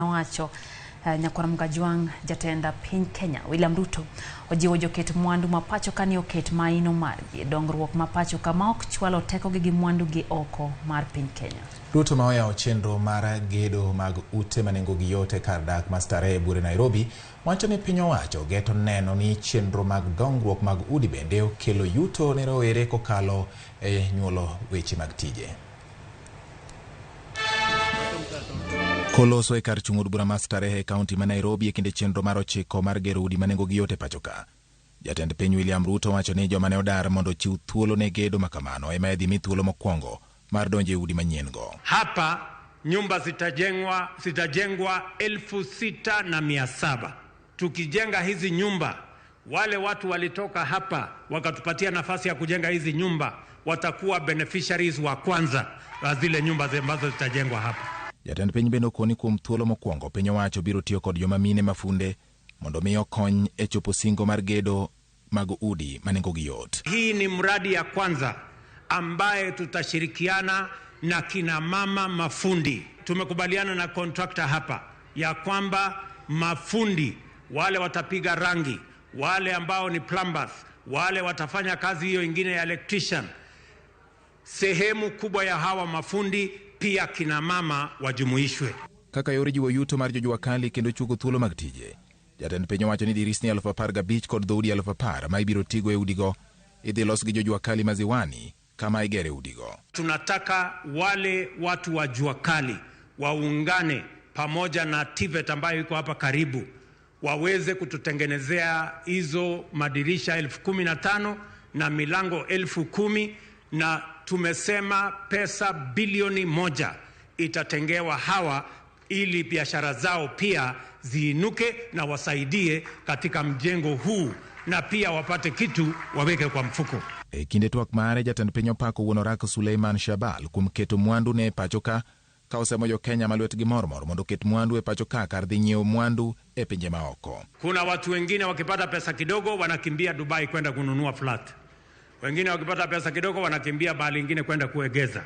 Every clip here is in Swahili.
Owacho nyakwar Mgajwang' jatend piny Kenya William Ruto ojiwo joket mwandu ma pacho ka ni oket maino margi e dongruok ma pacho ka ma ok chwalo tekogi gi mwandu gi oko mar piny Kenya. Ruto ma oyawo chenro mar gedo mag ute ma nengogi yot e kar dak ma Starehe buore Nairobi wacho ni piny owacho geto neno ni chenro mag dongruok mag udi bende okelo yuto ne rowere kokalo e nyuolo weche mag tije. Koloso e kar chung' od bura ma Starehe e kaunti ma Nairobi e kinde chenro mar 9 mar gero udi ma nengogi yot e pacho ka. Jatend piny William Ruto wacho ni joma ne odar mondo ochiw thuolo ne gedo ma kamano ema idhi mi thuolo mokwongo mar donjo e udi manyien go. Hapa nyumba zitajengwa 6,700. Tukijenga hizi nyumba, wale watu walitoka hapa wakatupatia nafasi ya kujenga hizi nyumba watakuwa beneficiaries wa kwanza wa zile nyumba ambazo zitajengwa hapa. Jatend piny bende okoni kuom thuolo mokwongo piny owacho biro tiyo kod joma mine mafunde mondo mi okony e chopo singo mar gedo mag udi ma nengogi yot. Hii ni mradi ya kwanza ambaye tutashirikiana na kina mama mafundi. Tumekubaliana na contractor hapa ya kwamba mafundi wale watapiga rangi, wale ambao ni plumbers, wale watafanya kazi hiyo ingine ya electrician. Sehemu kubwa ya hawa mafundi pia kina mama wajumuishwe. Kaka yor jiwo yuto mar jojua kali kendo chugo thuolo mag tije. Jatend piny owacho ni dirisni 15,000 kod dhoudi 10,000 ma ibiro tigo e udigo idhi los gi jojua kali ma Ziwani kama igere udigo. Tunataka wale watu wa jua kali waungane pamoja na TVET ambayo iko hapa karibu waweze kututengenezea hizo madirisha 15,000 na milango 10,000, na tumesema pesa bilioni 1 itatengewa hawa ili biashara zao pia ziinuke na wasaidie katika mjengo huu na pia wapate kitu waweke kwa mfuko. E kinde twak mare jatend piny opako wuon orak Suleiman Shabal kuom keto mwandu ne e pacho ka ka osemo jo Kenya ma lwetgi mormor mondo oket mwandu e pacho ka kar dhi nyiewo mwandu e pinje maoko. Kuna watu wengine wakipata pesa kidogo wanakimbia Dubai kwenda kununua flat, wengine wakipata pesa kidogo wanakimbia mahali ingine kwenda kuegeza.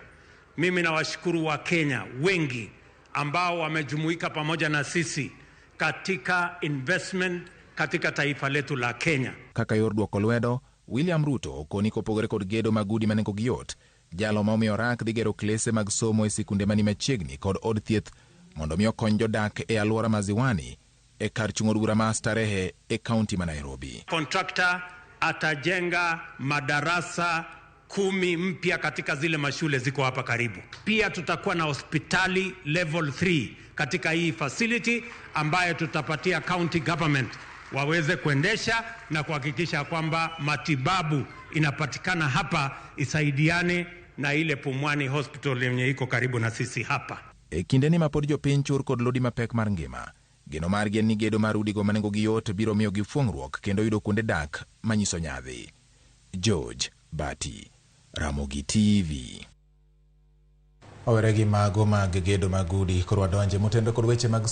Mimi nawashukuru wa Kenya wengi ambao wamejumuika pamoja na sisi katika investment katika taifa letu la Kenya. Kaka yor duoko lwedo, William Ruto okoni kopogore kod gedo mag udi ma nengogi yot, jalo ma omiyo orak dhi gero klese mag somo e sikunde mani machiegni kod od thieth mondo mi okony jodak e alwora ma Ziwani e kar chung' od bura ma Starehe e kaunti ma Nairobi. Kontrakta atajenga madarasa 10 mpya katika zile mashule ziko hapa karibu. Pia tutakuwa na hospitali level 3 katika hii facility ambayo tutapatia county government waweze kuendesha na kuhakikisha kwamba matibabu inapatikana hapa, isaidiane na ile Pumwani Hospital yenye iko karibu na sisi hapa. E kindeni ma pod jopiny chur kod lodi mapek mar ngima, geno margi en ni gedo mar udigo ma nengogi yot biro miyogi fuong'ruok kendo yudo kuonde dak manyiso nyadhi. George Bati, Ramogi TV. Owere gi mago mag gedo mag udi, koro wadonje motenore kod weche mag